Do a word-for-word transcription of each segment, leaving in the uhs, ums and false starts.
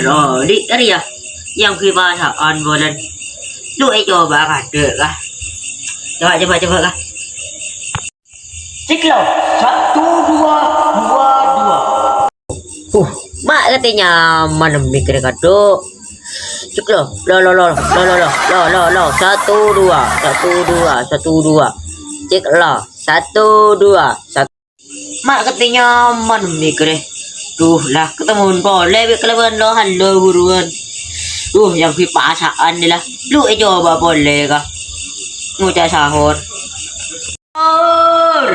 Oh, di' arèya yang ghi' pasa'an bulan. Lu, eh, coba kadhâ', kah? Coba, coba, coba, kah? Cek lo, satu, dua, dua, dua. Uh, ma' katè nyaman mic rè kadhâ'. Cek lo, lo, lo, lo, lo, lo, lo, lo, lo, lo, satu, dua, satu, dua, satu, dua. Cek lo, satu, dua, satu. Ma' katè nyaman mic rè. Duh, la, katemmo polè bi' kalabân lo, halo, buruan. Duh, yang ghi' pasa'an nè la. Lu, eh, coba polè, kah? Ngoca' sahur. Sahur.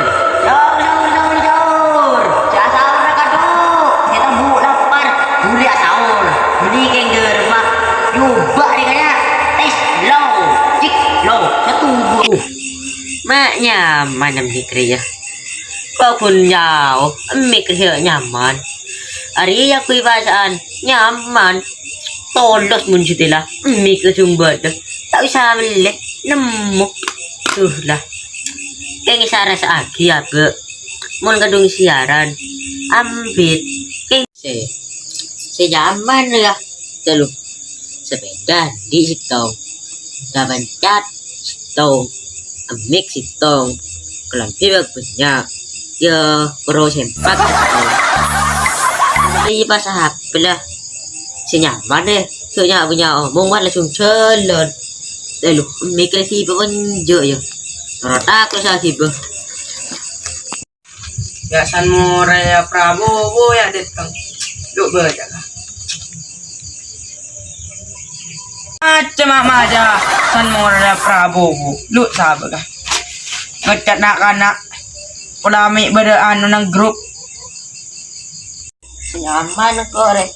Sahur, sahur, sahur, sahur. Jhâ' sahur, kadhâ'. Sè tembu lapar. Bulâ sahur. Bânnè kèng dârma. Nyoba' rè kaya. Tes lo. Cek lo. Satu, dua. Uh. Ma' nyaman mic rè, yâ. Kok ghun nyao, mic rè nyaman. Arèya ghi' pasa'an, nyaman. Tolos mon satèya, mic rè jhung bâdâ. Ta' osa mellè, nemmo. Duh la. Kèng èsarasa'aghi, Abâ'. Mon kadhung siaran, ambit. Kèng sè, sè nyaman, yâ. Telu. Sepèda andi' sèttong. Gaban cat sèttong. Mic sèttong. Kalambhi bânnya'. Yâ, pro sempak sèttong. Iyâ, pas H P la. Sè nyaman, eh. Sè nya-, bânnya' omong, wan langsung jhâlân. Lalu, mic lagi bânnya', yâ. Rata aku sa ghibâ. Ya, San Moraya Prabowo ya dateng. Yuk, baca lah. Macam apa aja San Moraya Prabowo. Lu sabar kah? Ngechat nak-anak. Polami pada anu nang grup. Nyaman kok, Rek.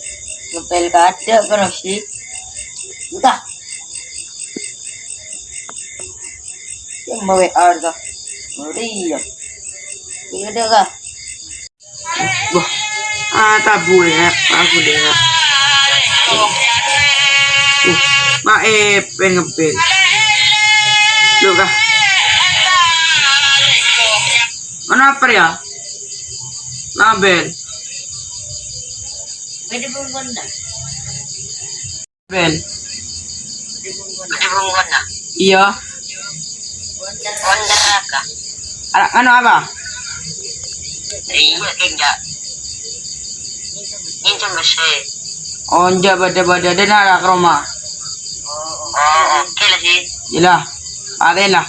Ngepel kaca, karo sih. Udah. Yang mau W A kah? Ngeri ya. Ini ada kah? Wah, ah, tabu ya, tabu deh. Uh, Mak Epen ngepel. Lu kah? Mana apa ya? Label. Beda bungkun dah. Ben. Iya. Wonten neraka. Anak anu apa? Iya, enggak. Ini cuma saya. Oh, enggak, pada-pada ada nak ke rumah. Oh, oke lah sih. Iyalah, paten lah.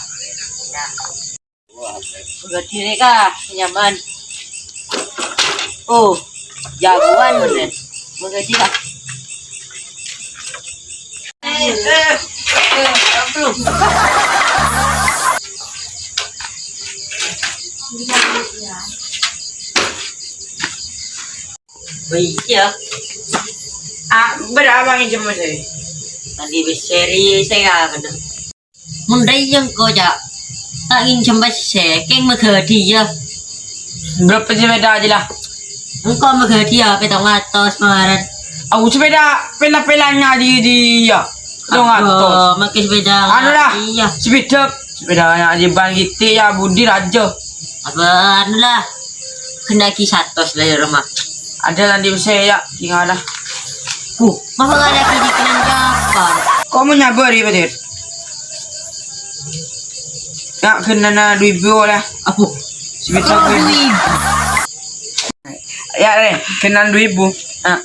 Ya. Menggadhi rè, Kak, nyaman. Oh, jagoan bener. Menggadhi, Kak. Eh, eh, eh, belum. Oh iya. Ah, berapa nginjem, Mas? Tadi beseri saya bener. Mon rèya engko', Cak. Ta' nginjem pèssè, kèng mèghâdhiyâ. Berapa sepeda aja lah? Engko' mèghâdhiyâ petong atos, Mar. Aku sepeda pela-pelanya di, di, ya. Petong atos. Aduh, make sepeda. Anu lah. Iya. Sepeda. Sepeda yang di Bang Giti ya, Budi Raja. Apa anu lah? Kena ki satos lah ya, Roma. Ada lah di saya, tinggal lah. Ku, mama nggak ada kiri kanan kapan? Kok mau nyabar ya, Padir? Ya, kena na dua ribu lah. Apa? Sebentar, dua ribu. Ya, Re, kena dua ribu. Nah.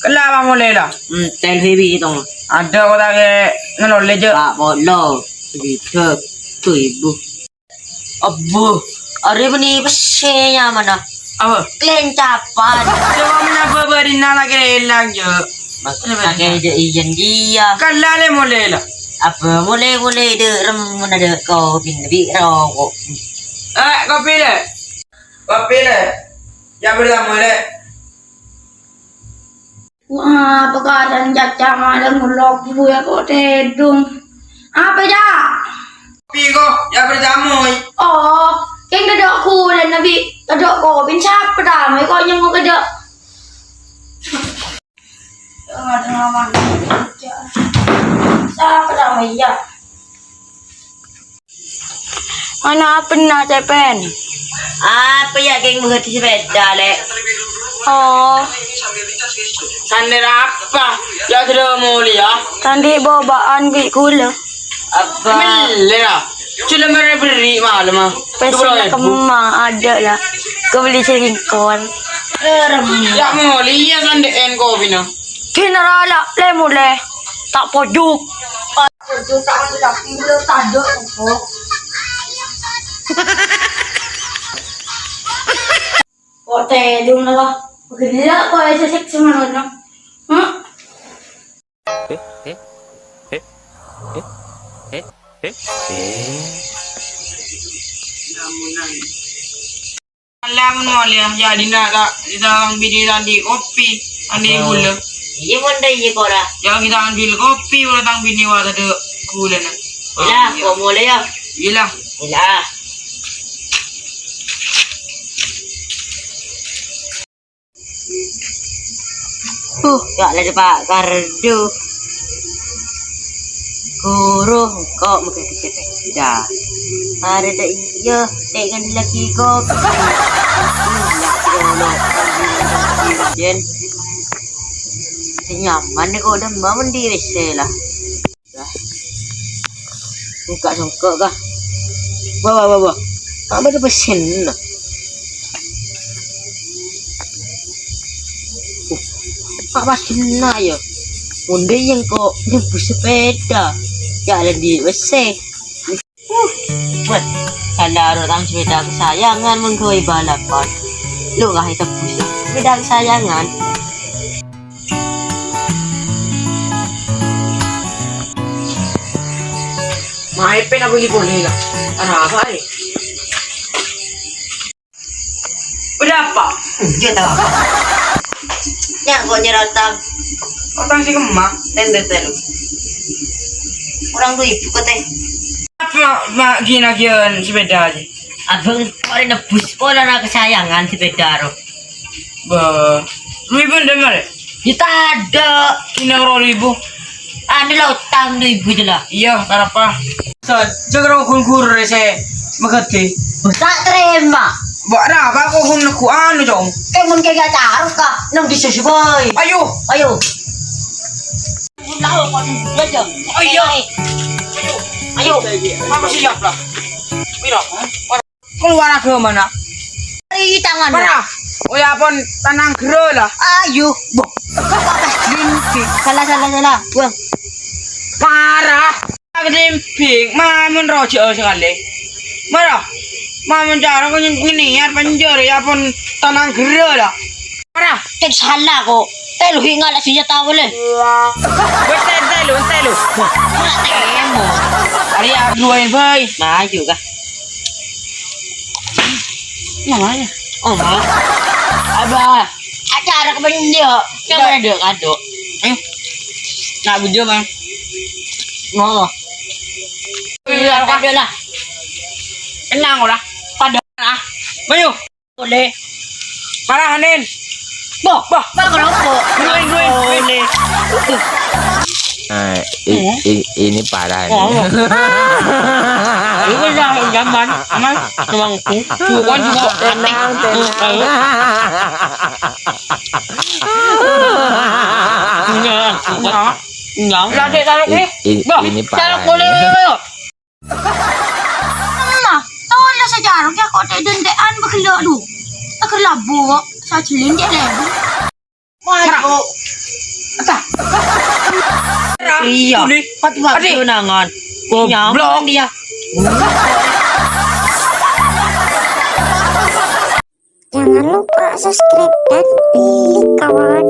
Kela apa mulai lah? Hmm, tel heavy itu. Ada kok tak kayak ngelole je. Pak Polo, segitu, dua ribu. Abbhu, arè bânnè pèssè nyamana. Apa? Kelencapan. Coba menapa barina lagi elang, Jo? Makanya dia izin dia. Kan lale mulai lah. Apa mulai-mulai de rem ada kopi, bi rokok. Eh, kopi le. Kopi le. Ya, bertamu le. Wah, pekaran caca malam ngelok buya kok tedung. Apa, Cak? Pi kok, ya bertamu. Oh, yang dodok kuda nabi, dodok ko, bin siapa tamu? Kok nyengok aja. Siapa tamu ya? Ana apenna, Cepen? Apa ya, geng, mèghâdhi sepeda, Lè'? Oh. Tandhâ apa? Ya, sudah mulia. Tandhâ boba'an bi' kaulâ. Apa? Mellè, ya. Cuma merè berri' malem, ah. Pèssèna kemma adâ', la. Kabelli sè lingkor. Ya, mulia, sandhâ'en kopina. Generala, lè-molè. Ta' pojhuk. Kok tèdung la, wah. Gellâ' kok è sèsèk sèmanona. Hah? Eh, eh, eh, eh, eh, eh. Alah, mon molè, ya, dina ta', ta' tang binè ta' andi' kopi, andi' ghulâ. Iyâ, mon dâ' iyâ, kora. Ya, kita ambil kopi, ora tang binè wa tadâ' ghulâna. Iyâ, kok molè, ya? Iyâ. Huh, ya' la Pa' Kardo. Guru, engko' magâdhi sepeda. Arè ta' iyâ, tèngan lagi kok. Iyâ, Jen. Sè nyaman nèko dâmma mon di W C la. Wah. Engka' sengko', kah? Wah, wah, wah, wah. Apa ada pesen, nah? Uh, apa pesen, nah, ya? Onde yang kok nyebut sepeda? Ya, ada di W C. Uh, wah. Kalau orang sepeda kesayangan menggawe balapan. Lu nggak itu sepeda kesayangan. Maèpèn apa ini boleh lah? Ada apa, eh? Udah apa? Enggak tahu apa. Ya, kok nyerotang. Otang si kemah, tender telu. Kurang dua ribu kata. Apa, mak, gina-gian sepeda aja. Abang, kok ada nebus pola anak kesayangan sepeda, roh? Bah, lu ibu ndak, Mar? Ya, tadâ'. Ini roh ibu. Anu lah, utang dua ribu aja lah. Iya, tarapa. San, jaga roh gur-gur sè magâdhi. Bos tak terima. Mbak, ra, apa kok gun neku anu, Cong? Kayak mun kayak caruk, Kak. Nang di susu, boy. Ayo. Ayo. Ayo. Ayo. Apa siap lah? Piro? Keluar agama, nak. Di tangan. Parah. Oh ya, pon tanang gero lah. Ayo. Boh. Salah, salah, salah. Buang. Parah. Glimping, mamun rojo sekali. Mara. Mamun cara ko ngeniat penjara ya pon tanang gero lah. Parah. Cek salah kok. Telu hi ngala senjata boleh. Wes telu, telu. Mati emo. Ari aku wae, Bay. Maju kah? Namanya? Oh, ma. Abah. Acara kepenyo. Yang mana dek kado? Eh. Nak bujo, Bang. Ngono. Iya, kado lah. Tenang ora. Pada lah. Ayo. Boleh. Parah, Nin. Boh, boh, boh, kenapa? Duin, duin, duin. Boleh. Nah, i- i- ini parah nih. Ngomong. Ini kan zaman, zaman, zaman. Bukan juga. Tenang, tenang. Enggak, bukan. Enggak. Enggak, taruh I- nih. I- Bah, ini taruh parah boleh nih. Dulu. Emma, tolong saja, ya, kok dek dendekan begelok lu. Teger labu kok, sajelin cek lebu. Maju. Entah. Iya. Ini, mati, mati. Tunangan. Goblok. Nyaman dia. Jangan lupa subscribe dan like, kawan.